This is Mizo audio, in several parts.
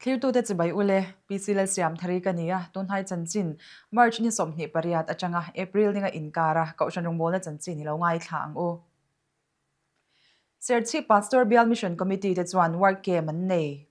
Thlirtute chibai ule, PC Lalsiamthari ka ni a, tunhnai chanchin March ni 28 atanga April ninga inkara Kohhran rawngbawlna chanchin i lo ngaithla ang u. Serchhip Pastor Bial Mission Committee te chuan work camp an nei.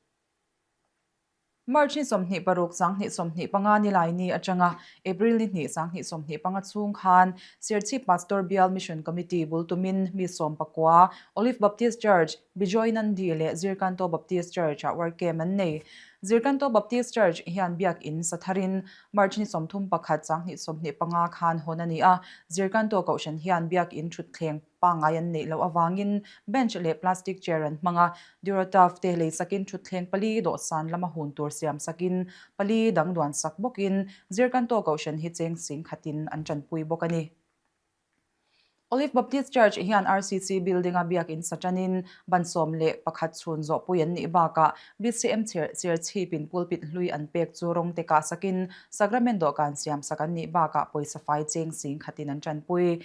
March ni 26 2025 nilai ni atanga April ni hnih 2025 chhung khan Serchhip Pastor Bial Mission Committee bul tumin mi sawmpakua Olive Baptist Church, Bijoy Nandi leh Zirkanto Baptist Church-ah work camp an nei. Zirkanto Baptist Church hian biak in sa tharin March ni 31 2025 khan hawn a ni a, Zirkanto Kohhran hian biak in thutthleng pangngai an neih loh avangin bench leh plastic chair an hmang a, Durotaf te lei sakin thutthleng pali dawhsan lama hun tur siam sakin pali dang duan sak bawkin Zirkanto Kohhran hi cheng sing khatin an tanpui bawk a ni. Olive Baptist Church hian RCC building-a biakin sa tanin ban 11 chhun zawhpui an nih bakah BCM Cherchhipin pulpit hlui an pek chu rawng te kah sakin Sacrament dawhkan siam sak an nih bakah pawisa fai cheng sing khatin an tanpui.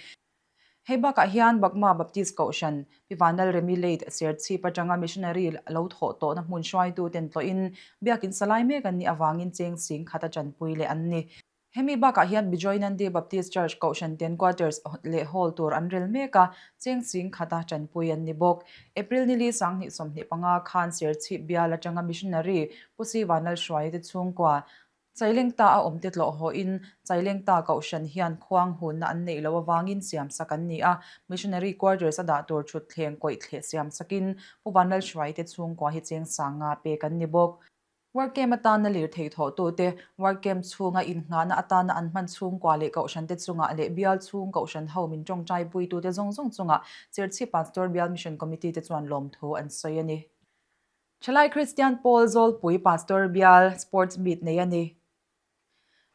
Hei bakah hian Bagma Baptist Kohhran, Pi Vanlal Remi Late Serchhip atanga missionary lo thawh tawhna hmun hruaituten tlawhin biakin salai mek an nih avangin cheng sing khat a tanpui leh an ni. Hemi bakah hian Bijoy Nandi Baptist Church Kohhran ten quarters leh hall tur an rel mek a, cheng sing khat a tanpui an ni bawk. April nili 2025 khan Serchhip bial atanga missionary Pu Si Vanlal Hruaia te chhungkua Chailengta a awmte tlawh hawhin Chailengta Kohhran hian khuang hunna an neih loh avangin siamsak an ni a, Missionary Quarters a dah tur thutthleng kawih thleh siamsakin Pu Vanlalhruaite chhungkua hi cheng sanga pek an ni bawk. Work camp atana lirthei thawhtute, work camp chhunga innghahna atana an hman chhungkua leh Kohhrante chungah leh bial chhung Kohhran ho min tawngtaipuitute zawng zawng chungah Serchhip Pastor Bial Mission Committee te chuan lawmthu an sawi a ni. Thalai Kristian Pawl Zawlpui Pastor Bial Sports Meet nei a ni.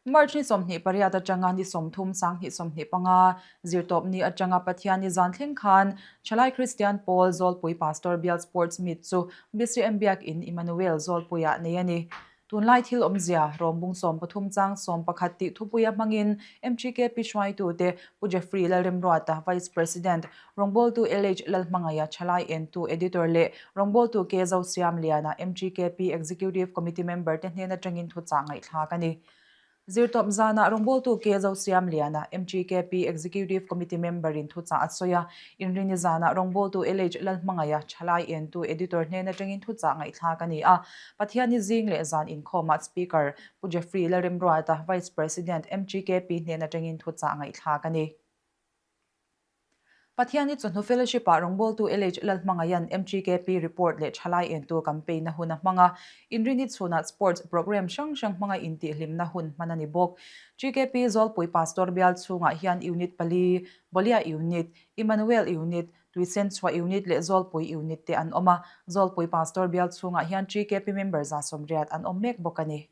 March ni 28 atanga ni 30 2025 zirtawp ni atanga Pathian ni zan thleng khan Thalai Kristian Pawl Zawlpui Pastor Bial Sports Meet chu BCM Biak In Emmanuel Zawlpuiah nei a ni. Tunlai thil awmzia, Rawmbung 13 chang 11 tih thupuia hmangin MGKP hruaitute Pu Jeffrey Lalremruata, Vice President, Rawngbawltu LH Lalhmangaia, Thalai Entu Editor leh Rawngbawltu K Zosiamliana, MGKP Executive Committee Member te hnen atangin thuchah ngaihthlak a ni. Zirtawp zanah rawngbawltu K Zosiamliana, MGKP Executive Committee Member-in thuchah a sawi a, Inrini zanah rawngbawltu LH Lalhmangaia, Thalai Entu Editor hnen atangin thuchah ngaihthlak a ni a. Pathianni zing leh zan inkhawmah Speaker Pu Jeffrey Lalremruata, Vice President, MGKP hnen atangin thuchah ngaihthlak a ni. Pathianni chawhnu Fellowship-ah rawngbawltu LH Lalhmangaia'n MGKP report leh thalai entu campaign-na hun a hmang a, Inrini chhunah sports programme hrang hrang hmanga intihhlimna hun hman a ni bawk. GKP Zawlpui Pastor bial chhungah hian Unit pali, Bolia Unit, Emmanuel Unit, Tuisen Chhuah Unit leh Zawlpui Unit te an awm a, Zawlpui Pastor bial chhungah hian GKP member 180 an awm mek bawk a ni.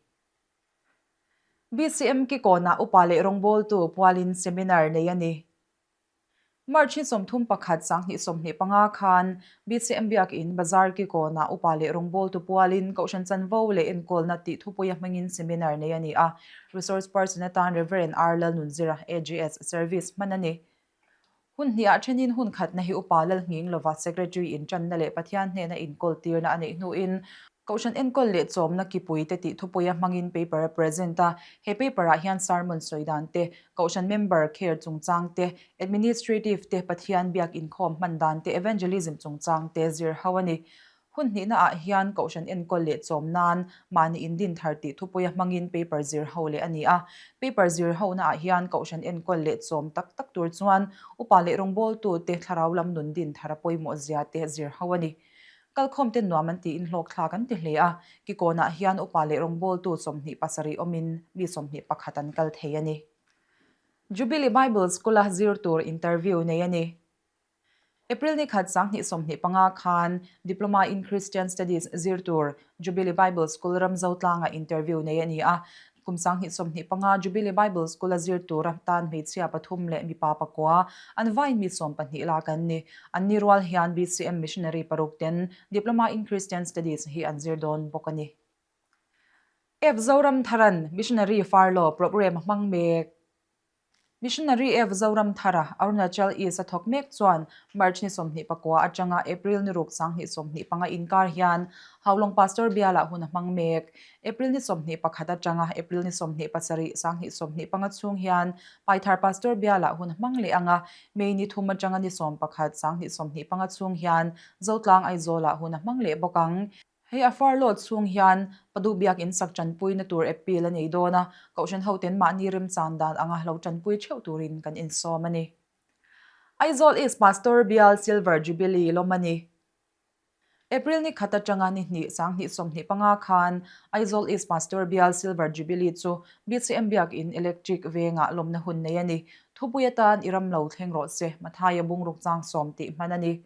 BCM Kikawnah upa leh rawngbawltu pualin seminar nei a ni. March ni 31 2025 khan BCM Biakin Bazar Kikawnah upa leh rawngbawltu pualin Kohhran chanvo leh enkawlna tih thupuia hmangin seminar nei a ni a. Resource person atan Rev. R. Lalnunzira, AGS, service hman a ni. Hun hniah thenin hun khatna hi Upa Lalnghing lova Secretary intanna leh Pathian hnena inkawl tirna a neih hnuin Kohhran enkawl leh chawmna kipui te tih thupuia hmangin paper a present a. He paper ah hian sermon sawi dan te, Kohhran member care chungchang te, administrative te, Pathian biak inkhawm hman dan te, evangelism chungchang te zir ho a ni. Hun hnihna ah hian Kohhran enkawl leh chawm nan mahni indin thar tih thupuia hmangin paper zir ho leh a ni a. Paper zir hona ah hian Kohhran enkawl leh chawm tak tak tur chuan upa leh rawngbawltu te thlarau lam nun din thar a pawimawh zia te zir ho a ni. Kalkhawm te nuam an tiin hlawkthlak an ti hle a, Kikawnah hian upa leh rawngbawltu 27 awmin mi 21 an kal thei a ni. Jubilee Bible School-a zir tur interview nei a ni. April ni khat 2025 khan Diploma in Christian Studies zir tur Jubilee Bible School Ramzotlanga interview nei a ni a. Kum 2025 Jubilee Bible School-a zir tura tan hmeichhia pathum leh mipa pakua an vain mi 12 lak an ni. An ni rual hian BCM Missionary paruk ten Diploma in Christian Studies hi an zir dawn bawk a ni. F Zoramtharan Missionary Furlough Programme a hmang mek. Missionary Ev Zoramthara, Arunachal East a thawk mek chuan March ni 24 atanga April ni ruk 2025 inkar hian Haulawng Pastor bialah hun a hmang mek. April ni 21 atanga April ni 27 2025 chhung hian Paithar Pastor bialah hun a hmang leh ang a, May ni thum atanga ni 11 2025 chhung hian Zotlang Aizawlah hun a hmang leh bawk ang. Hei a far lawt chhung hian Padu Biakinn sak tanpuina tur appeal a nei dawn a, Kohhran hoten mahni remchan dan anga lo tanpui theuh turin kan insawm a ni. Aizawl East Pastor Bial Silver Jubilee lawm a ni. April ni khat atanga ni hnih 2025 khan Aizawl East Pastor Bial Silver Jubilee chu BCM Biakinn Electric vengah lawmna hun nei a ni. Thupui atan i ram lo thleng rawh se, Mathaia bungruk chang sawm tih hman a ni.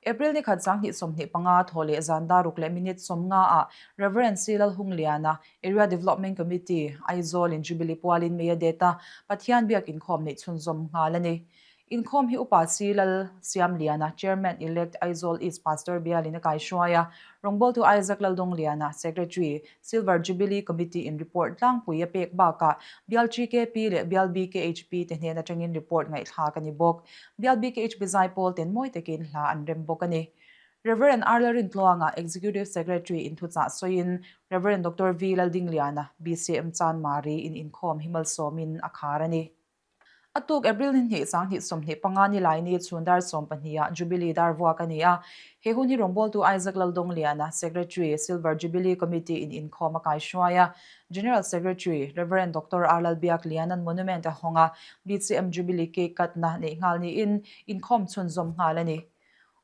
April ni khat 2025 thaw leh zan dar ruk leh minute 50 ah Rev. C. Lalhungliana, Area Development Committee, Aizawl in Jubilee pualin mei a det a, Pathian biak inkhawm neih chhunzawm nghal a ni. Inkhawm hi Upa C. Lal Siamliana, Chairman Elect, Aizawl East Pastor bialin a kaihruai a, rawngbawltu Isaac Laldawngliana, Secretary, Silver Jubilee Committee in report tlangpui a pek bakah Bial GKP leh Bial BKHP te hnen atangin report ngaihthlak a ni bawk. Bial BKHP zaipawl ten mawi takin hla an rem bawk a ni. Rev. R. Lalrintluanga, Executive Secretary in thuchah sawiin Rev. Doctor V. Laldingliana, BCM Chanmari in inkhawm hi malsawmin a khar a ni. A tuk April ni hnih 2025 ni lai ni chhun dar 12 ah Jubilee dar vuak a ni a. He hun hi rawngbawltu Isaac Laldawngliana, Secretary, Silver Jubilee Committee in inkhawm a kaihruai a. General Secretary, Rev. Doctor R. Lalbiakliana'n monument a hawng a, BCM Jubilee cake cut na neih nghal niin inkhawm chhunzawm nghal a ni.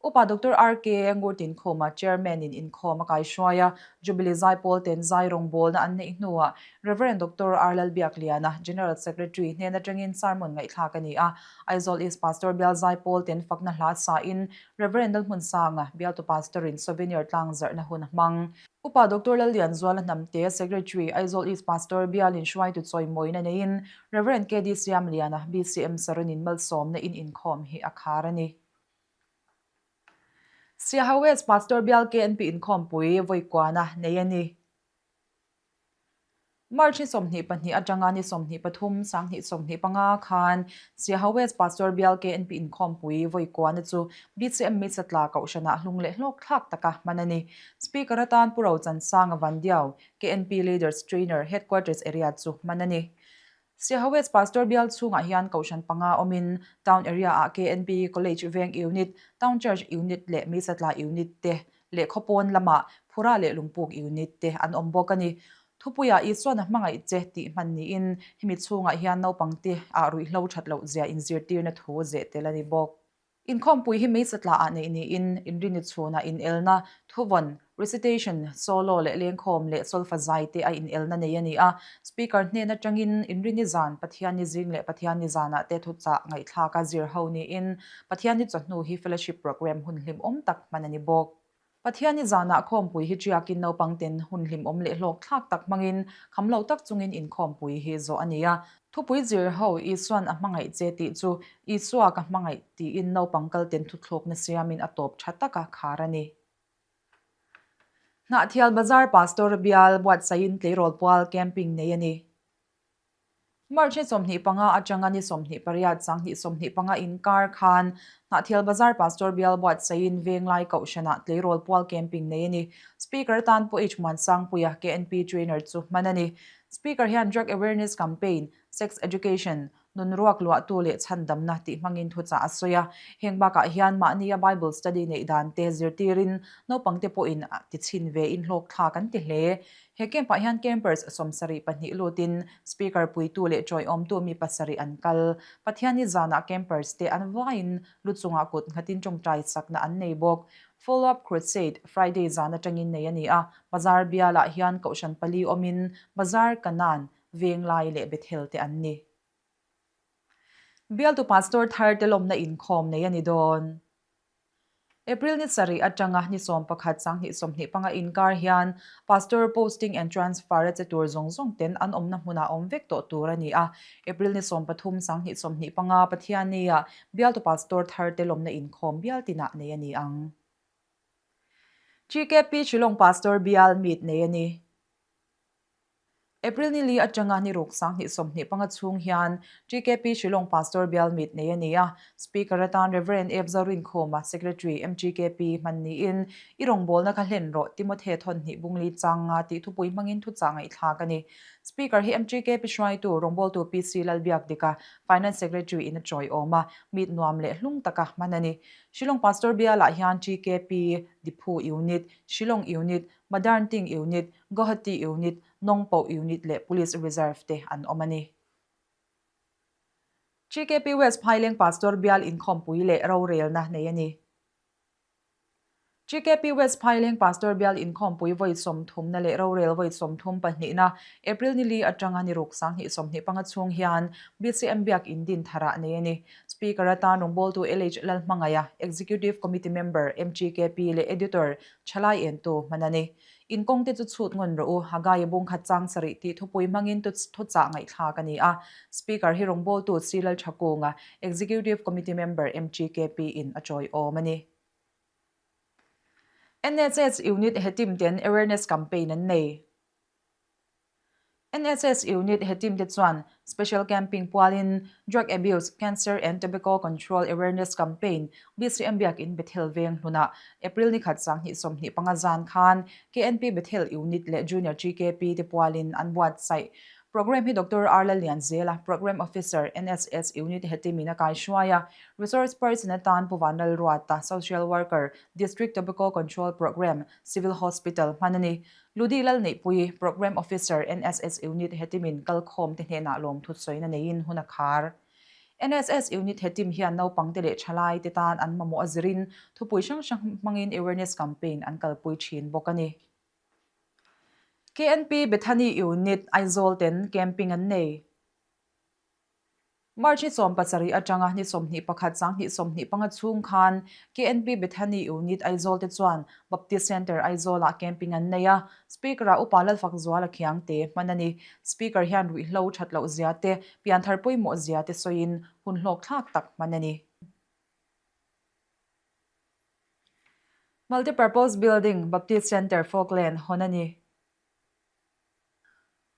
Upa Doctor RK Ngurtinkhuma, Chairman in inkhawm a kaihruai a, Jubilee Zaipawl ten zai rawngbawlna an neih hnuah Rev. Doctor R. Lalbiakliana, General Secretary hnen atangin sermon ngaihthlak a ni a. Aizawl East Pastor Bial Zaipawl ten fakna hla sain Rev. Lalhmunsanga, Bialtu Pastor in souvenir tlang zarhna hun a hmang. Upa Doctor Lallianzuala Hnamte, Secretary, Aizawl East Pastor Bial in hruaitu chawimawina neiin Rev. KD Siamliana, BCM Sarunin malsawmna in inkhawm hi a khar a ni. Siaha West Pastor Bial KNP inkhawmpui vawikuana nei a ni. March ni 22 atanga ni 23 2025 khan Siaha West Pastor Bial KNP inkhawmpui vawikuana chu BCM Mitsatla Kohhranah hlung leh hlawk thlak taka hman a ni. Speaker atan Pu Rochansanga Vandiau, KNP Leaders Trainer, Headquarters Area chu hman a ni. Siaha West Pastor bial chhungah hian Kohhran panga awmin Town Area ah KNP College Veng Unit, Town Church Unit leh Meisatla Unit te leh khawpawn lamah Phura leh Lungpuk Unit te an awm bawk a ni. Thupuiah Isuan a hmangaih che tih hman niin hemi chhungah hian naupangte ah ruihhlo that loh zia inzirtirna thu zeh tel a ni bawk. Inkhawmpui hi Meisatla ah neih niin Inrini chhunah inelna, thuvawn, recitation, solo leh lengkhawm leh solfa zai te a inelna nei a ni a. Speaker hnen atangin Inrini zan, Pathianni zing leh Pathianni zanah te thuchah ngaihthlak a zir ho niin Pathianni chawhnu hi fellowship programme hun hlimawm tak hman a ni bawk. Pathianni zanah khawmpui hi ṭiakin naupangten hun hlimawm leh hlawkthlak tak hmangin kham lo tak chungin inkhawmpui hi zawh a ni a. Thupui zir ho Isuan a hmangaih che tih chu Isua ka hmangaih tiin naupang kalten thuthlukna siamin a tawp ṭha taka khar a ni. Hnahthial Bazar Pastor bial buatsaihin tleirawl pual camping nei a ni. March ni 25 atanga ni 28 2025 inkar khan Hnahthial Bazar Pastor bial buatsaihin Venglai Kohhranah tleirawl pual camping nei a ni. Speaker atan Pu H Muansangpuia, KNP Trainer chu hman a ni. Speaker hian Drug Awareness Campaign, Sex Education, nun ruak luahtu leh chhandamna tih hmangin thuchah a sawi a. Heng bakah hian mahnia Bible study neih dan te zirtirin naupangte pawhin tichhin vein hlawkthlak an ti hle. He camp ah hian campers 72 lutin speaker puitu leh tawiawmtu mi pasarih an kal. Pathianni zanah campers te an vaiin lu chungah kut nghatin tawngtai chakna an nei bawk. Follow up Crusade Friday zan atangin nei a ni a, Bazar bialah hian Kohhran pali awmin Bazar, Kanan, Venglai leh Bethel te an ni. Bialtu Pastor thar te lawmna inkhawm nei a ni dawn. April ni sarih atanga ni 11 2025 inkar hian Pastor posting and transfer a che tur zawng zawng ten an awmna hmunah awm vek tawh tur a ni a. April ni 13 2025 Pathianni-ah bialtu Pastor thar te lawmna inkhawm bial tinah nei a ni ang. GKP Shillong Pastor bial meet nei a ni. April ni li atanga ni ruk 2025 chhung hian TKP Shillong Pastor Bial Meet nei a ni a, Speaker atan Rev. Ep Zorinkhawma, Secretary, MTKP, hman niin i rawngbawlna kha hlen rawh, Timothe thawnhnih bungli chang nga tih thupui hmangin thuchah ngaihthlak a ni. Speaker hi MTKP hruaitu, rawngbawltu PC Lalbiakdika, Finance Secretary in a chawiawm a, meet nuam leh hlung taka hman a ni. Shillong Pastor Bialah hian TKP, Diphu Unit, Shillong Unit, Madarnting Unit, Guwahati Unit, Nongpoh Unit leh Police Reserve te an awm a ni. GKP West Phaileng Pastor Bial inkhawmpui leh rorelna nei a ni. GKP West Phaileng Pastor Bial inkhawmpui vawi sawmthumna leh rorel vawi sawmthum pahnihna April ni li atanga ni ruk 2025 chhung hian BCM Biak In din tharah nei a ni. Speaker atan rawngbawltu LH Lalhmangaia, Executive Committee Member, MGKP leh Editor Thalai entu hman a ni. In kawngte chu chhut ngawn rawh u, Haggai bung khat chang sarih tih thupui hmangin thuchah ngaihthlak a ni a. Speaker hi rawngbawltu Sri Lalthakunga, Executive Committee Member MGKP in a chawiawm a ni. NSS Unit he team ten awareness campaign an nei. NSS Unit he team te chuan Special Camping pualin Drug Abuse, Cancer and Tobacco Control Awareness Campaign BCM Biakin Bethel veng hlunah April ni khat 2025 zan khan KNP Bethel Unit leh Junior GKP te pualin an buatsaih. Programme hi Doctor R Lallianzela, Programme Officer, NSS Unit he team in a kaihruai a. Resource person atan Pu Vanlalruata, Social Worker, District Tobacco Control Programme, Civil Hospital hman a ni. Ludi Lalneihpui, Programme Officer, NSS Unit hetimin kalkhawm te hnenah lawmthu sawina neiin hun a khar. NSS Unit hetim hian naupangte leh thalai te tan an mamawh a zirin thupui hrang hrang hmangin awareness campaign an kalpui thin bawk a ni. KNP Bethany Unit, Aizawl ten camping an nei. March ni 17 atanga ni 21 2025 chhung khan KNP Bethany Unit Aizawl te chuan Baptist Centre Aizawl-ah camping an nei a, Speaker-ah Upa Lalfakzuala Khiangte hman a ni. Speaker hian ruihhlo that loh zia te, pianthar pawimawh zia te sawiin hun hlawk thlak tak hman a ni. Multipurpose Building, Baptist Centre Falkland hawn a ni.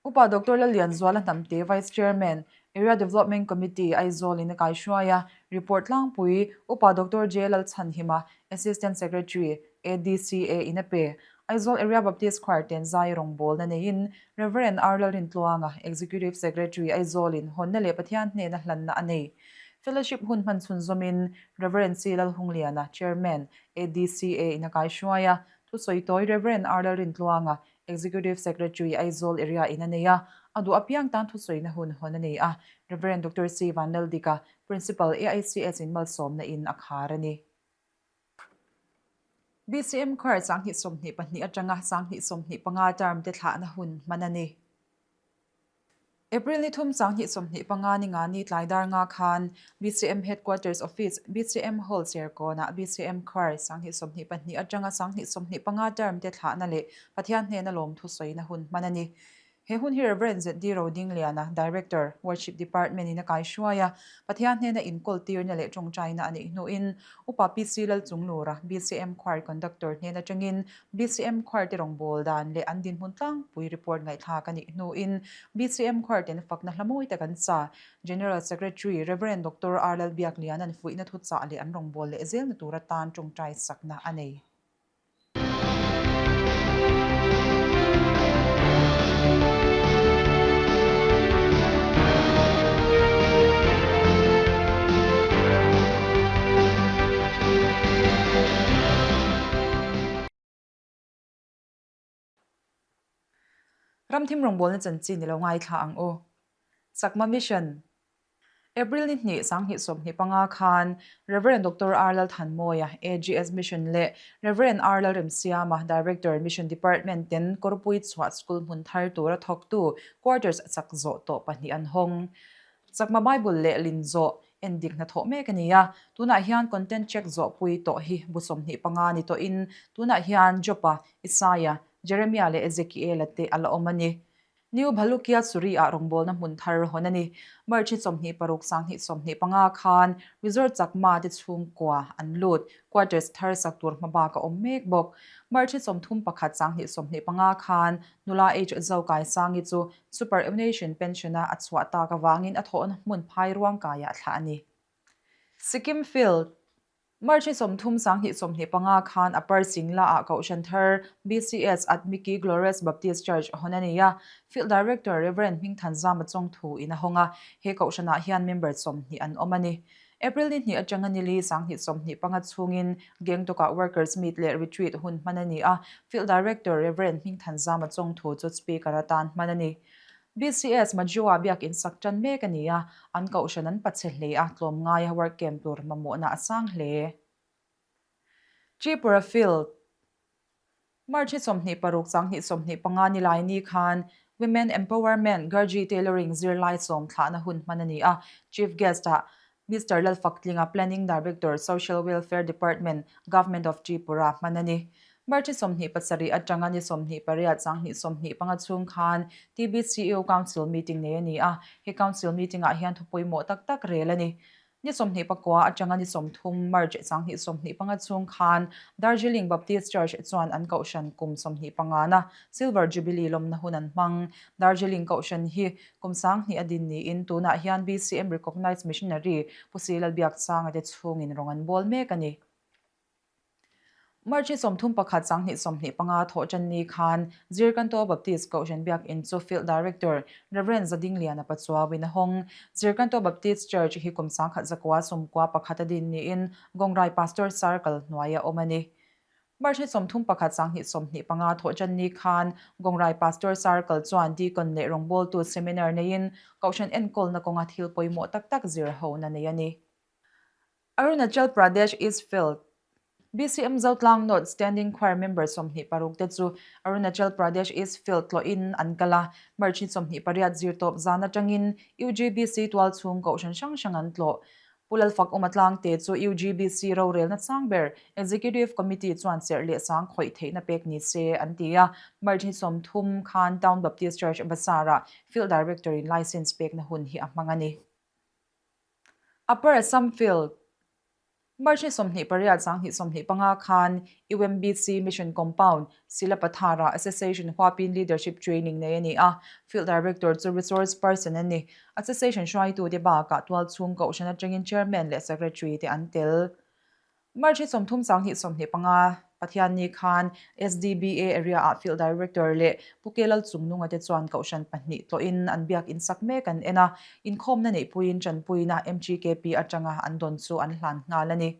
Upa Doctor Lallianzuala Hnamte, Vice Chairman, Area Development Committee, Aizawl in a kaihruai a, report tlangpui Upa Doctor J Lalchhanhima, Assistant Secretary, ADCA in a pe. Aizawl Area Baptist Choir ten zai rawngbawlna neiin Rev. R Lalrintluanga, Executive Secretary, Aizawl in hawnna leh Pathian hnena hlanna a nei. Fellowship hun hman chhunzawmin Rev. C Lalhungliana, Chairman, ADCA in a kaihruai a, thusawi tawi Rev. R Lalrintluanga, Executive Secretary Aizawl Area in a nei a, a duh apiang tan thusawina hun hawn a nei a, Rev. Doctor C. Vanlaldika, Principal, AICS in malsawmna in a khar a ni. BCM Choir 2022 atanga 2025 term te thlahna hun hman a ni. April ni thum 2025 ni nga ni tlai dar nga khan BCM Headquarters Office, BCM Hall Serkawnah BCM Choir 2022 atanga 2025 term te thlahna leh Pathian hnena lawmthu sawina hun hman a ni. He hun hi Rev. ZD Rodingliana, Director, Worship Department in a kaihruai a, Pathian hnena inkawl tirna leh tawngtaina a neih hnuin Upa PC Lalchunglura, BCM Choir Conductor hnen atangin BCM Choir te rawngbâwl dan leh an dinhmun tlangpui report ngaihthlak a nih hnuin BCM Choir ten fakna hla mawi tak an sa. General Secretary Rev. Doctor R Lalbiakliana'n fuihna thuchah leh an rawngbâwl leh zelna tur atan tawngtai sakna a nei. Ramthim rawngbawlna chanchin i lo ngaithla ang u. Chakma Mission April ni hnih 2025 khan Rev. Doctor R Lalthanmawia, AGS Mission leh Rev. R Lalremsiama, Director, Mission Department ten Kawrpui chhuah school hmun thar tura thawktu quarters chak zawh tawh pahnih an hawng. Chakma Bible leh lin zawh en dik hnathawh mek a ni a, tunah hian content check zawhpui tawh hi bu 25 ni tawhin tunah hian Job-a, Isaiah, Jeremiah leh Ezekiel-a te a la awm a ni. New Bhalukia Suri-ah rawngbawlna hmun thar hawn a ni. March ni 26 2025 khan Resort Chakma te chhungkua an lut. Quarters thar sak tur hma bak a awm mek bawk. March ni 31 2025 khan nula H Zokaisângi chu Superannuation Pension-a a chhuah tak avangin a thawhna hmun phai ruangkaiah thlah a ni. Sikkim Field. March ni 30 2025 khan Upper Singla-ah Kohhran thar BCS at Mickey Glorious Baptist Church hawn a ni a, Field Director Rev. Hmingthanzama Chawngthu in a hawng a, he Kohhranah hian member 20 an awm a ni. April ni hnih atanga ni li 2025 chhungin Gangtok-ah Workers Meet leh Retreat hun hman a ni a, Field Director Rev. Hmingthanzama Chawngthu chu Speaker atan hman a ni. BCS Majua biakinn sak tan mek a ni a, an kohhran an pachhe hle a, tlawmngaia work camp tur mamawhna a sang hle. Tripura Field, March ni 26 2025 ni lai ni khan Women Empowerment Garji Tailoring zirlai sawm thlahna hun hman a ni a, Chief Guest-ah Mister Lalfaktlinga Planning Director, Social Welfare Department, Government of Tripura hman a ni. March ni 27 atanga ni 28 2025 chhung khan TBCU Council meeting nei a ni a, he Council meeting ah hian thu pawimawh tak tak rel a ni. Ni 29 atanga ni 30 March 2025 chhung khan Darjeeling Baptist Church chuan an kohhran kum 25 na Silver Jubilee lawmna hun an hmang. Darjeeling kohhran hi Kum 2000 a din niin tunah hian BCM Recognized Missionary Pu Si Lalbiakchanga te chhungin rawng an bawl mek a ni. March ni 31 2025 thawh tan ni khan Zirkanto Baptist Kohhran Biakinn chu Field Director Rev. Zadingliana Pachuauin a hawng. Zirkanto Baptist Church hi kum 1991 a din niin Gongrai Pastor Circle hnuaia awm a ni. March ni 31 2025 thawh tan ni khan Gongrai Pastor Circle chuan Deacon leh rawngbawltu seminar neiin Kohhran enkawlna kawnga thil pawimawh tak tak zir hona nei a ni. Arunachal Pradesh East Field, BCM Zotlang North Standing Choir member 26 te chu Arunachal Pradesh East Field tlawhin an kal a, March ni 28 zirtawp zan atangin UGBC tualchhung Kohhran hrang hrang an tlawh. Pu Lalfak Uma Tlangte chu UGBC rorelna chang ber Executive Committee chuan serh leh sang khawih theihna pek ni se an ti a. March ni 30 khan Town Baptist Church Basar-ah Field Director-in License pekna hun hi a hmang a ni. Upper Assam Field, March ni 28 2025 khan UMBC Mission Compound, Silapathar-ah Association huapin Leadership Training nei a ni a, Field Director chu Resource Person a ni. Association hruaitute bakah tualchhung kohhran atangin Chairman leh Secretary te an tel. March ni 30 2025 Pathianni khan SDBA area-ah Field Director leh Pu Ke Lalchungnunga te chuan kohhran pahnih tlawhin an biak insak mek an en a, inkhawmna neihpuiin tanpuina MGKP atanga an dawn chu an hlan nghal a ni.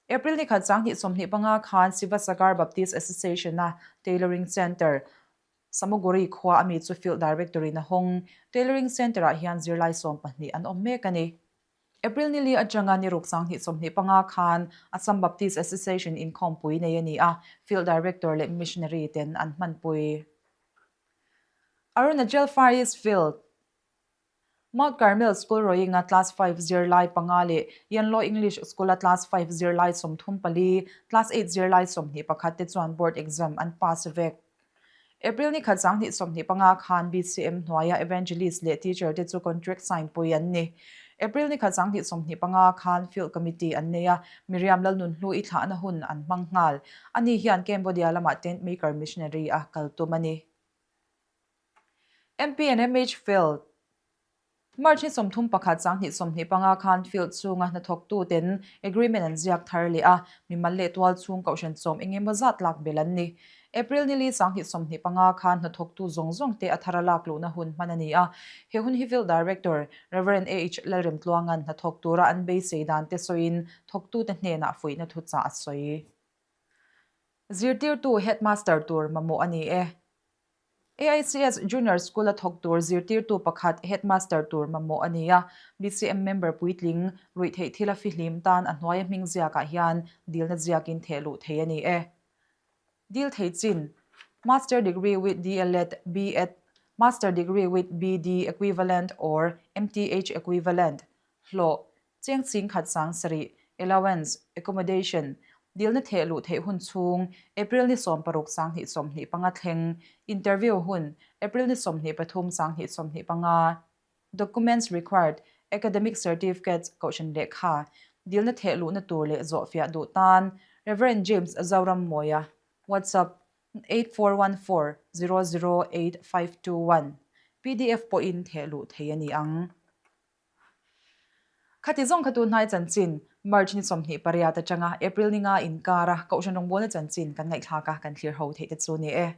April ni khat 2025 khan Sivasagar Baptist Association-a Tailoring Centre, Samuguri khua a mi chu Field Director-in a hawng. Tailoring Centre-ah hian zirlai 12 an awm mek a ni. April ni li atanga ni ruk 2025 khan Assam Baptist Association inkhawmpui nei a ni a, Field Director leh Missionary ten an hmanpui. Arunachal Far East Field, Mount Carmel School Royinga Class Five zirlai panga leh Yanlaw English School-a Class Five zirlai 34, Class Eight zirlai 21 te chuan Board Exam an pass vek. April ni khat 2025 khan BCM hnuaia Evangelist leh Teacher te chu contract sign pui an ni. April ni khat 2025 khan Field Committee an nei a, Miriam Lalnunhlu i thlahna hun an hmang nghal. Ani hian Cambodia lamah Tent Maker Missionary a kal tum a ni. MP and MH Field, March ni 31 2025 khan Field chhunga hnathawktu ten agreement an ziak thar leh a, mimal leh tual chhung kohhran sawm eng emaw zat lak belh an ni. April ni li 2025 khan hnathawktu zawng zawng te a thara lak luhna hun hman a ni a, he hun hi Field Director, Rev. AH Lalremtluanga'n hnathawk tura an beisei dan te sawiin thawktute hnenah fuihna thuchah a sawi. Zirtirtu Headmaster tur mamawh a ni e. AICS Junior School-a thawk tur zirtirtu pakhat Headmaster tur mamawh a ni a, BCM member puitling ruihtheih thila fihlim tan a hnuaia hming ziakah hian dilna ziakin theh luh thei a ni e. Dil thei chin, Master degree with DLEd, BEd, Master degree with BD equivalent or MTH equivalent, hlawh, Cheng ching khat sang sarih, allowance, accommodation, Dilna theh luh theih hun chhung, April ni 16 2025 thleng, Interview hun, April ni 23 2025. Documents required, Academic Certificates, Kohhran lehkha, dilna theh luhna tur leh zawhfiah duh tan, Rev. James Zorammawia, WhatsApp, 8414008521, pdf pawhin theh luh thei a ni ang. Khati zawng kha tun hnai chanchin, March ni 28 atanga April ni nga inkara Kohhran rawngbawlna chanchin kan ngaihthlak a, kan thlir ho theih te chu ni e.